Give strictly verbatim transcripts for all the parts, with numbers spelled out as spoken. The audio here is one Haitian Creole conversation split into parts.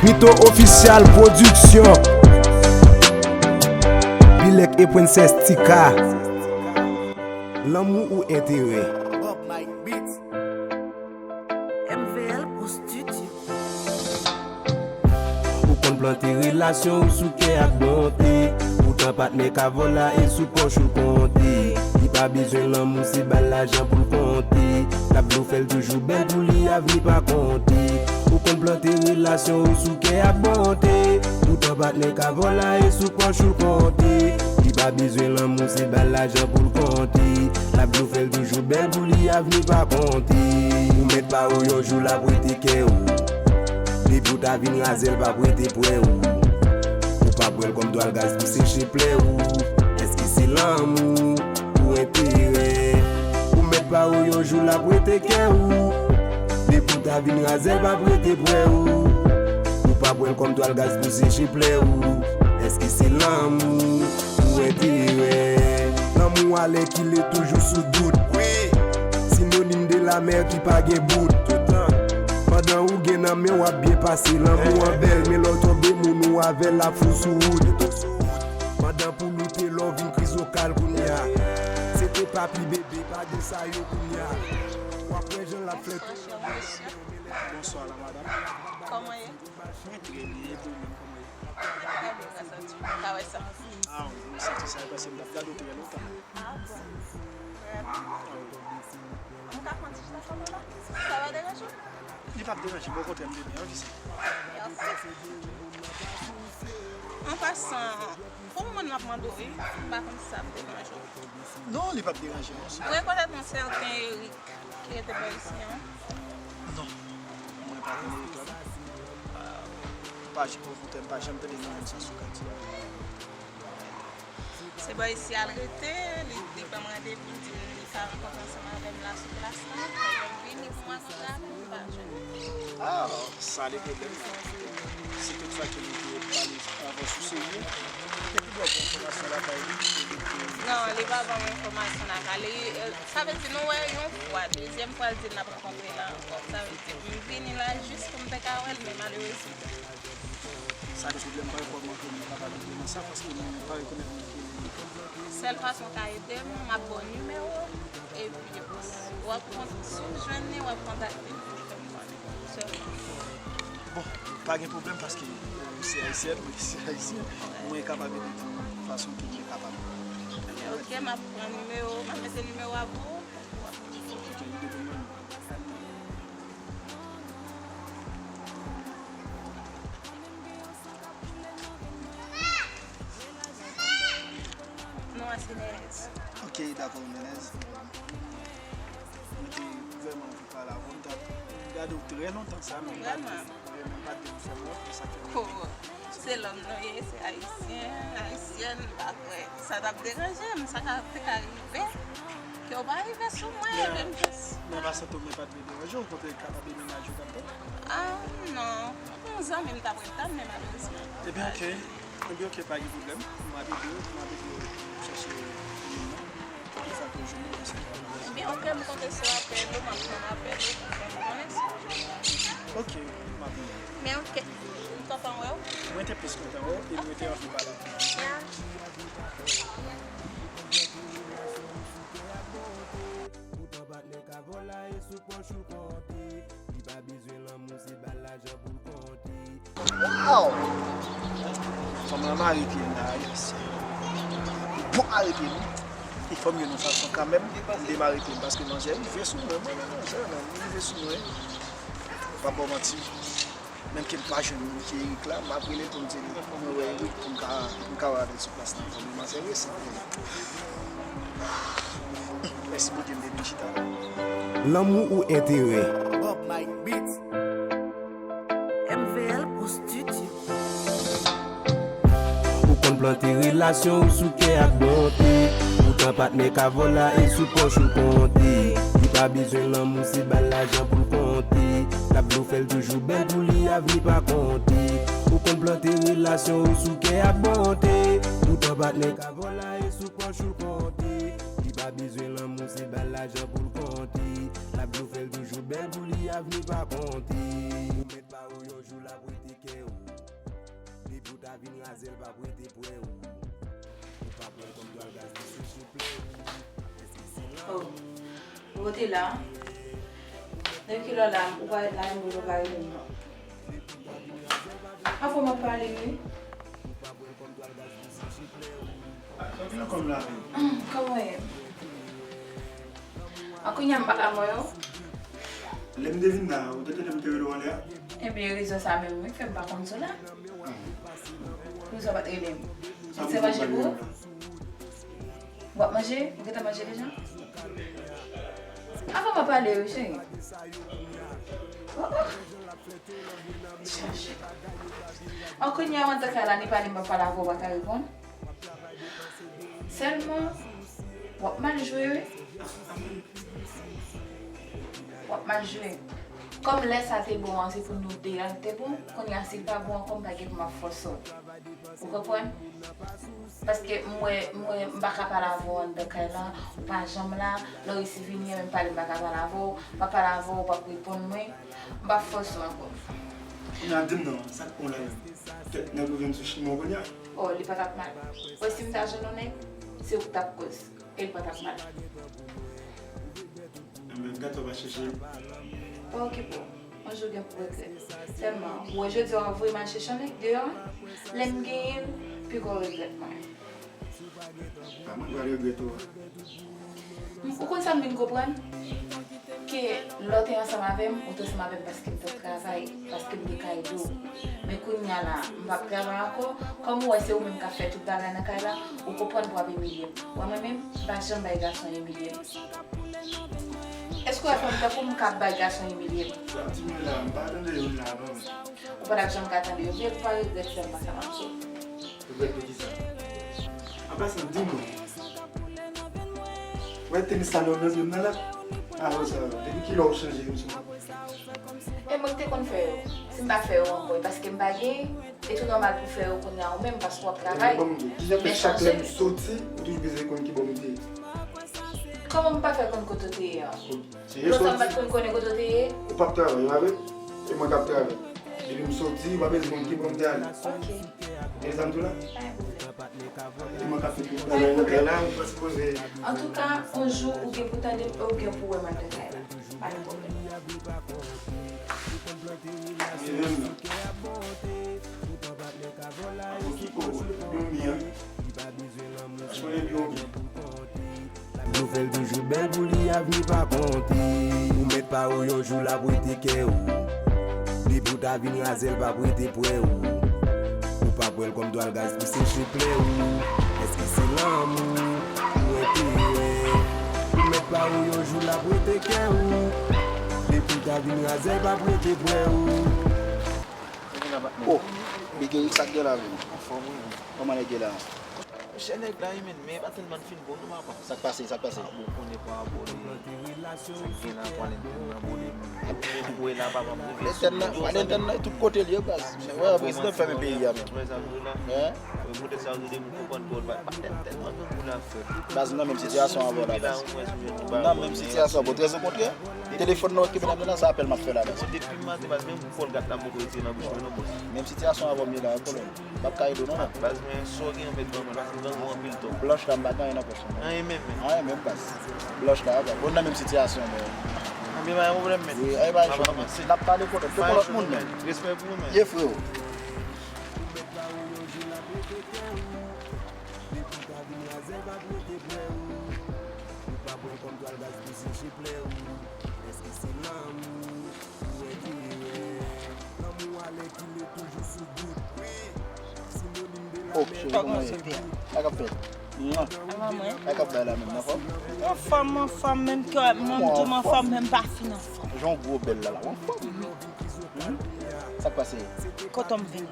Mito Official Production. Bilek e Princess Tika. Lanmou ou enterè. Bob Mike Beats. M V L Pro Studio. Ou konn plante relasyon ou sou kè ak bonte. Poutan patnè ka vòlè e sou pòch ou l konte. Li pa bezwen lanmou, se ba l lajan pou l konte. L ap blofè l toujou bèl pou li, avni pa konte. Ou konn plante relasyon ou sou kè ak bonte. Poutan patnè ka vòlè e sou pòch ou l konte. Li pa bezwen lanmou, se ba l lajan pou l konte. L ap blofè l toujou bèl pou li, avni pa konte. Ou mèt pa ou yon jou l ap rete kè ou. Depi w ta vin razè l p ap rete prè ou. Ou p ap wè l kòm twal gaz pou seche plè ou. Èske se lanmou ou enterè? Ou mèt pa ou yon jou l ap rete kè ou. Depi w ta vin razè l p ap rete prè ou. Ou p ap wè l kòm twal gaz pou seche plè ou. Èske se lanmou ou enterè? Lanmou alèkile toujou sou dout. Wi. Sinonim de lamè ki pa gen bout. Toutan. Pandan ou gen nan men w ap byen pase. Lanmou an bèl, men lè w tonbe moun ou avè l ap fou sou wout. Pandan pou loute lè w vin krizokal kounye a. Se te papi bebe, pa gen sa yo kounye a. W ap wè jan l ap flète. Bonswa, la madam. Kòman ye? Mwen trè byen, e pou ou menm, kòman ye? Mwen trè byen, gras a Dye. Ou ka wè sa. Ah, mwen santi sa, paske m t ap gade w trè lontan. Ah bon? Vrèman? Ah, wi. Mwen ka pran ti chita sa la? Sa va deranje w? Li p ap deranje m, okontrè, m te byen anvi sa. Mèsi. An pasan, pou moun m ap mande w, wi, m pa konn si sa ap deranje w. Non, li p ap deranje m, non. Ou rekonèt yon sèten Eric ki rete bò isi an? Non, mwen pa konn Eric la, non. Ah, pa, okontrè, m pa janm tande non sa sou katye a. Se bò isi a l rete, li, li ban m randevou, li di m li ka rankontre ansanm avè m la sou plas la. Lè m vini pou m rankontre avè l, m pa jwenn li. Ah, sa le pwoblèm la. Si tout sa ke li te pale avè w sou serye, te pi bon enfòmasyon la kay li. Non, li pa ban m enfòmasyon la kay li. Sa vle di nou wè yon fwa, dezyèm fwa l di n ap rankontre la ankò. Sa vle di m vini la jis pou m te ka wè l, men malerezman. Sa de pwoblèm pa yo kòman pou nou kapab ede nan sa, paske nou pa rekonèt moun ki. Sèl fason w ka ede m, m ap ba w nimewo, epi w ap kon-, si w jwenn li, w ap kontakte m pou w fè m konnen sèlman. Bon, pa gen pwoblèm, paske ou se ayisyèn, mwen se ayisyen, mwen kapab ede tout fason ke mwen kapab. Ok, m ap pran nimewo, m ap mete nimewo a pou ou. Ok, li depi mwen. Non, se Nenez. Ok, dakò, Nenez. Mwen te vrèman anvi pale avè w. Mwen t ap gade w trè lontan sa, men m pa t, vrèman, m pa t gen pou fè m wont, e sa k fè mwen. Se lòm nou ye, se ayisyen, ayisyèn, m pa kwè sa t ap deranje m, sa ka, te ka rive, ke w pa rive sou mwen, men, epi m jis. Men pa santi w, men pa t vle deranje w, okontrè, li kapab ede menaj ou kapab. Ah, non, yon zanmi m t ap ret tann, men malerezman. Ebyen, ok. Ebyen, ok, pa gen pwoblèm. M ap ede w, m ap ede w chèche moun nan. Tout sa ke w jwenn li, se sa. Ebyen, ok, m konte sou apèl ou, m ap tann apèl ou pou fè m konnen sa. Ok, m ap vini. Men ok, m kontan wè w. Mwen te plis kontan wè w e mwen te anvi pale avè w. Ya. Poutan patnè ka vòlè e sou pòch ou l konte. Li pa bezwen lanmou, se ba l lajan pou l konte. Waw! Fanm lan mare pye m la, yes. Bon mare pye m. Fò m jwenn yon fason kanmenm pou m demare pye m, paske manzè rive sou mwen, mwen, mwen, manzè, mwen, li rive sou mwen. Pa ba w manti. Menm ke m pa jwenn moun ki Eric la, m ap rele l pou m di l, mwen wè Eric, pou m ka, pou m ka wè avè l sou plas nan. Fò m manzè resi. Mèsi Bondye, m te vin chita la. Lanmou ou enterè. Bob Mike Beats. M V L Pro Studio. Ou konn plante relasyon ou sou kè ak bonte. Poutan patnè ka vòlè e sou pòch ou konte. Li pa bezwen lanmou, se ba l lajan pou l konte. L ap blofè l toujou bèl pou li, avni pa konte. Ou konn plante relasyon ou sou kè ak bonte. Poutan patnè ka vòlè e sou pòch ou l konte. Li pa bezwen lanmou, se ba l lajan pou l konte. L ap blofè l toujou bèl pou li, avni pa konte. Ou mèt pa ou yon jou l ap rete kè ou. Depi w ta vin raze l, p ap rete prè ou. Ou p ap wè l kòm twal gaz li se souple ou. Èske se lan... Oh, ou rete la? Depi kilè w la, ou pa ret la menm, ou pa rele m non. Anfòm ap pale wi. Kòman w ye? An kounye a m pa ka wè w. Lè m te vin la, ou te tande m te rele w anlè a? Ebyen, rezon sa menm wi k fè m pa konn si w la. Poukisa w pa t rele m? Ou fè manje pou ou? W ap manje? Ou gentan manje deja? Avan m ap pale wi, cheri. Oh, oh. Chaje. An kounye a, w antre kay la, ni pale m p ap pale avè w, w pa ka reponn. Sèlman, w ap mal jwe wi. W ap mal jwe. Kòm lè sa te bon an, se pou nou de an te bon, kounye a si l pa bon ankò, m pa gen pou m ap fòse w. Ou konprann? Paske m wè, m wè m pa ka pale avè w anndan kay la, ou pa janm la, lè w resi vini an, menm pale m pa ka pale avè w, m ap pale avè w, ou p ap reponn mwen, m p ap fòse w ankò. Kounye a di m non, sa k pran w la menm? Petèt nèg ou jwenn sou chimen w kounye a? Oh, li pa t ap mal. Wè si m ta jwenn yon nèg, se ou k t ap koz. E l pa t ap mal. Enben, gade w pa chèche. Pa okipe w. Yon jou w gen pou regrèt. Sèlman, ou wè jodi a w ap voye m al chèche yon nèg deyò, wi. Lè m genyen l, piga w regrèt mwen. Pa mwen k pral regrèt ou a. Ou konn sa m vin konprann? Ke lè w te ansanm avè m, ou te ansanm avè m paske m t ap travay, paske m te ka ede w. Men kounye a la, m p ap travay ankò. Kòm ou wè se ou menm k ap fè tout bagay nan kay la, ou konprann pou w ap imilye m. Wè mwen menm, m pa janm bay gason imilye m. Èske w wè fanm tankou m k ap bay gason imilye m? Sa ti mwen la, m pa tande youn la non. Ou pa t ap janm ka tande yo, men ou pa regrèt fè m ansanm avè w. Regrèt pou kisa? An pasan, di mwen, wè tenis sa nan men m nan la? A, wè sa, depi kilè w chanje youn sou mwen? E mwen ki te konn fè yo. Si m pa fè yo ankò, e paske m pa gen, e tou nòmal pou fè yo kounye a ou menm, paske w ap travay. Ebyen, ban m di w, kijan fè chak lè m soti, ou toujou bezwen konn ki bò m te ye? Kòman m pa fè konn kote w te ye a? Lontan m pa t konn konnen kote w te ye? Ou p ap travay, pa vre? E mwen k ap travay. Depi m soti, ou pa bezwen konn ki bò m te ale. Ok. Tande sa m di w la? Pa gen pwoblèm. E mwen k ap fè tout bagay nan kay la, ou pa sipoze. Antouka, yon jou, ou gen pou tande m e ou gen pou wè m anndan kay la. Pa gen pwoblèm. Se menm nan. Akokipo, Domi an. Franchman, epi yon vi. Nou fè l toujou bèl pou li, avni pa konte. Ou mèt pa ou, yon jou l ap rete kè ou. Depi w ta vin raze l, p ap rete prè ou. Ou p ap wè l kòm twal gaz pou seche plè ou. Èske se lanmou ou enterè? Ou mèt pa ou, yon jou l ap rete kè ou. Depi w ta vin raze l, p ap rete prè ou. Oh, Big Eric, sa k gen la menm? Anfòm wi. Kòman nèg yo la? Monchè, nèg la wi, men, men pa tèlman fin bon non, papa. Sa k pase, sa k pase? Ah, bon, konnen pa abòne. Sa k gen la, pa lentèn nan abòne. Ou wè la, papa, m rive sou lentèn nan, pa lentèn nan, tout kote l ye, baz. Wè, prezidan fèmen peyi a menm. Wè, sa vre la. Hein? Wè, poutèt sa, ou de m konprann twò, pa, pa tèlman grangou la, frè. Baz, nan menm sitiyasyon avè w la, baz. Nan menm sitiyasyon, bon, trè okontrè. Telefòn nan ki mennen nan, se apèl m ap fè la, baz. Bon, depi maten, baz, menm kòlgat la, m poko retire nan bouch mwen non, bòs. Menm sitiyasyon avè w m ye la, yon pwoblèm. M p ap ka ede w non, non. Baz, men sa w gen anvè m ban mwen, paske m grangou anpil twòp. Blanch la, m pa gen anyen nan pòch mwen. Anyen menm, men. Anyen menm, baz. Blanch la, baz. Bon, nan menm sitiyasyon, men. Anben, pa gen pwoblèm, men. Wi, anyen pa jwenn, men. N ap pale kote, se kòlòt moun, men. Respè pou ou, men. Ye, freo. Oh, cheri, kòman w ye? Sa k ap fèt? Mwa. Sa k ap bay la menm, anfòm? Anfòm, anfòm, menm kè, menm tou m anfòm, men m pa fin anfòm. Jan w gwo bèl la, la, w anfòm? Hmm? Sa k pase? Kote m vin?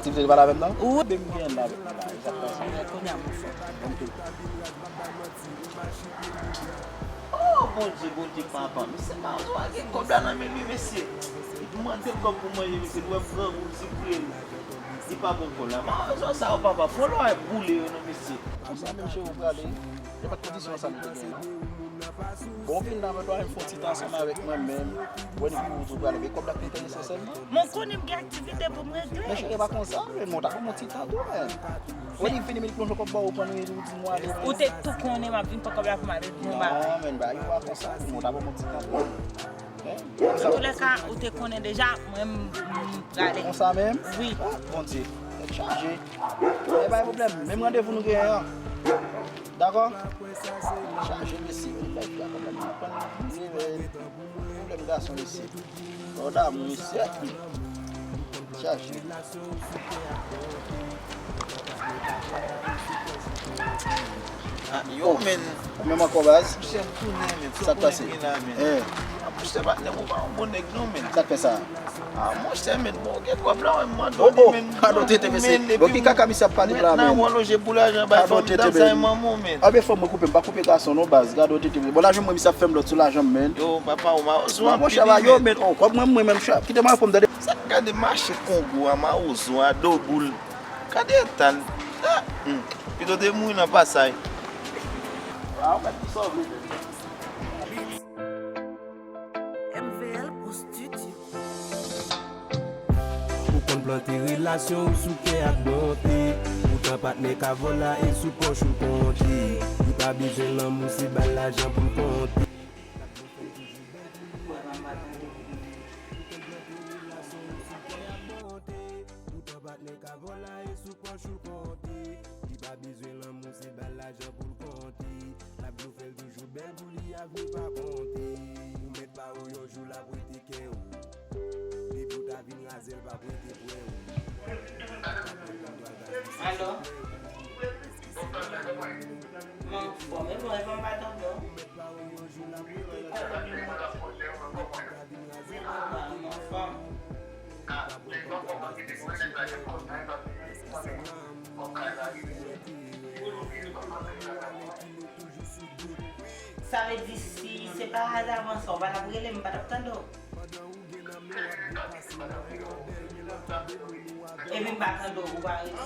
Ti vle pale avè m nan? Wi. Be m gen la avèk mwen la, e sa k pase? Kounye a m anfòm. Ok. Oh, Bondye, Bondye, papa, mesye, Mawozo a gen kòb la nan men li, mesye. Li mande l kòb pou manje, mesye, li wè m grangou, li sipriye l. Li pa bon kò la. Mawozo sa yo, papa, fò lò a boule yo non, mesye. Konsa menm cheri w prale, se pa t kondisyon sa nou te gen non. Bon, vin la, mwen, fè yon ti tan ansanm avèk mwen menm. Bon, epi ou tou prale, men kòb la konn peye sa sèlman. Mwen konnen m gen aktivite pou m regle. Men cheri, pa konsa, men mwen ta ban mwen ti tan tou, men. Ou di fini, men li plonje kòb ba ou, pran ou, ou di mwen ale. Ou te tou konnen m ap vin pran kòb la pou m ale pou mwen. Non, men, ba, yo pa konsa, men mwen ta ban mwen ti tan tou. Antoulèka, ou te konnen deja, mwen, m, m prale. Konsa menm? Wi. Oh, Bondye, tèt chaje. E pa gen pwoblèm, menm randevou nou genyen an. Dakò? Chaje mesye, men nèg la kòmanse ap pran pwoblèm gason mesye. Lòd amou mesye. Chaje. Ah, yo, men. Ou menm ankò, baz? Monchè, m tounen, men. Sa k pase? Sa k gen la, men? Eh. Ah, monchè, patnè m, ou pa yon bon nèg, non, men. Sa k fè sa? Ah, monchè, men, bon, gen kòb la, men, m mande w li, men. Gade w tete, mesye. Bon, ki kaka misye ap pale la, men? Mwen lonje pou lajan, bay fanm dam sa, e manman w, men. Ah, ben, fò mwen koupe, m pa koupe gason, non, baz. Gade w tete, men. Bon, lajan mwen, misye ap fè m lòt sou lajan m, men. Yo, papa, ou mawozo anpil, men. Monchè, ba yo, men, on kòb mwen, mwen menm, chè, kite m al fò m tande. Sa k gade mache Kongo a, mawozo a, doboul. Gade eta l. Ah, hmm. Pito te mouri nan pasay. Ah, ou mèt di sa w vle. M V L Pro Studio. Ou konn plante relasyon ou sou kè ak bonte. Poutan patnè ka vòlè e sou pòch ou konte. Li pa bezwen lanmou, se ba l lajan pou l konte. Poutan patnè ka vòlè e sou pòch ou konte. Li pa bezwen lanmou, se ba l lajan pou l konte. L ap di w fè l toujou bèl pou li, avni pa konte. Ou mèt pa ou yon jou l ap rete kè ou. Depi w ta vin raze l, p ap rete prè ou. Alo? Mwen anfòm, e bon, e bon, m pa tande w. Mwen anfòm. Sa vle di si se pa azavan sa, ou pa t ap rele m, m pa t ap tande w. Epi m pa tande w, ou pa rele m.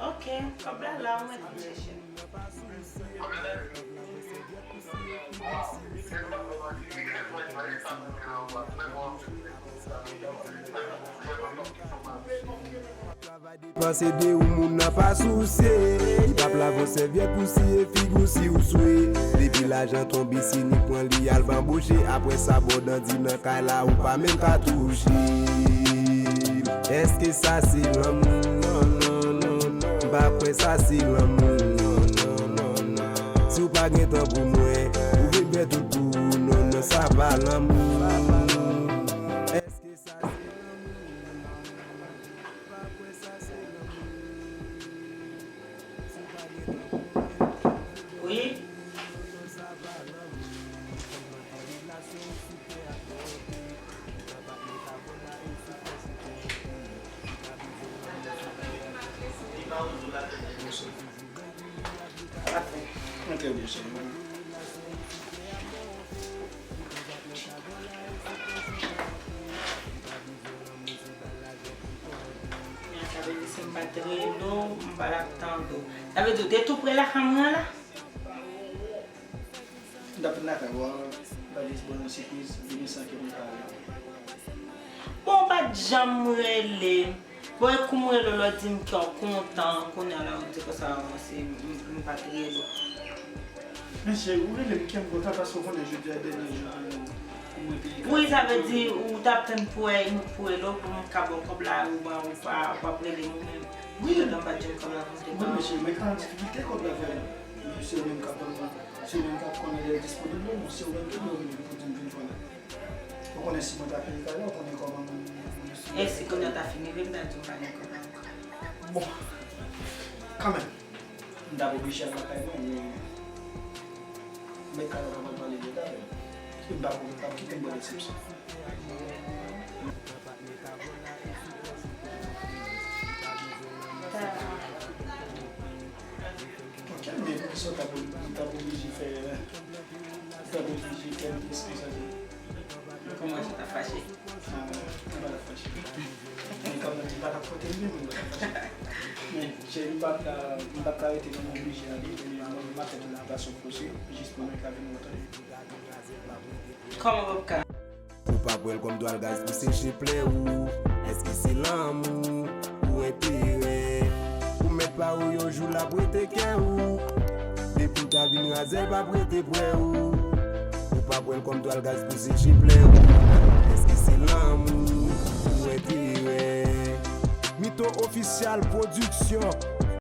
Ok, kòb la la, ou mèt vin chèche l. Panse de ou moun nan pa sousye. Li p ap lave w sèvyèt pou siye figi w si w swe. Depi lajan tonbe, si ni pran li al banboche. Apre sa, bò dandi nan kay la, ou pa menm ka touche. Èske sa se lanmou? Non, non, non, non. M pa kwè sa se lanmou. Non, non, non, non. Si w pa gen tan pou mwen, ou vin fè tout pou ou. Non, non, sa pa lanmou. Èske sa se lanmou? Wi. Trè byen, cheri. Sa vle di si m pa t rele w, m pa t ap tande w. Sa vle di w te tou pre lakay mwen an la? M t ap vin lakay ou a, m pa jis ba w yon sipriz, vini san ke m pale. Bon, ou pa t janm rele m. Bon, e kou m rele w la, w di m kè w kontan, kounye a la, w di konsa, mwen se, m, m pa t rele w. Men cheri, ou rele m kè m kontan paske w konnen jodi a dènye jou pou mwen, pou mwen peye kay la. Wi, sa vle di ou t ap tann pou wè, pou rele w, pou m ka ba w kòb la, ou pa, ou pa, ou p ap rele m ou menm. Wi. Jodi a m pa t jwenn kòb la pou m te ba w. Wi, men cheri, mwen ka an difikilte, kòb la vrèman. Men se ou menm k ap ban mwen, se ou menm k ap konnen lè l disponib, non, se ou menm ki dwe rele m pou di m vin jwenn ou. Ou konnen si mwen ta peye kay la, ou konnen kòman mwen, mwen, mwen. E si kounye a ta fin rive, m ta di w pa gen kòb la ankò. Bon, kanmenm, m t ap oblije al lakay mwen, men mèt kay la ta pral pale lòt avè m. E m pa konnen, m p ap kite m bò desepsyon. Ok, men poukisa w t ap, w t ap oblije fè, w t ap oblije fè m eksplize sa? Mwen pa t ap fache. Men kanmenm, m pa t ap pote l menm, m pa t ap fache. Men cheri, m pa t ka, m pa t ka rete non, m oblije ale. Men mwen menm ak tèt mwen nan plasyon posib, jis pou mwen ka vin wè w, tande. Kòman w ap ka? Ou pa pran l kòm twal gaz pou seche plè ou. Èske se lanmou ou enterè? Ou mèt pa ou yon jou l ap rete kè ou. Depi w ta vin razè l p ap rete prè ou. Ou pa pran l kòm twal gaz pou seche plè ou. Èske se lanmou ou enterè? Mito Official Production.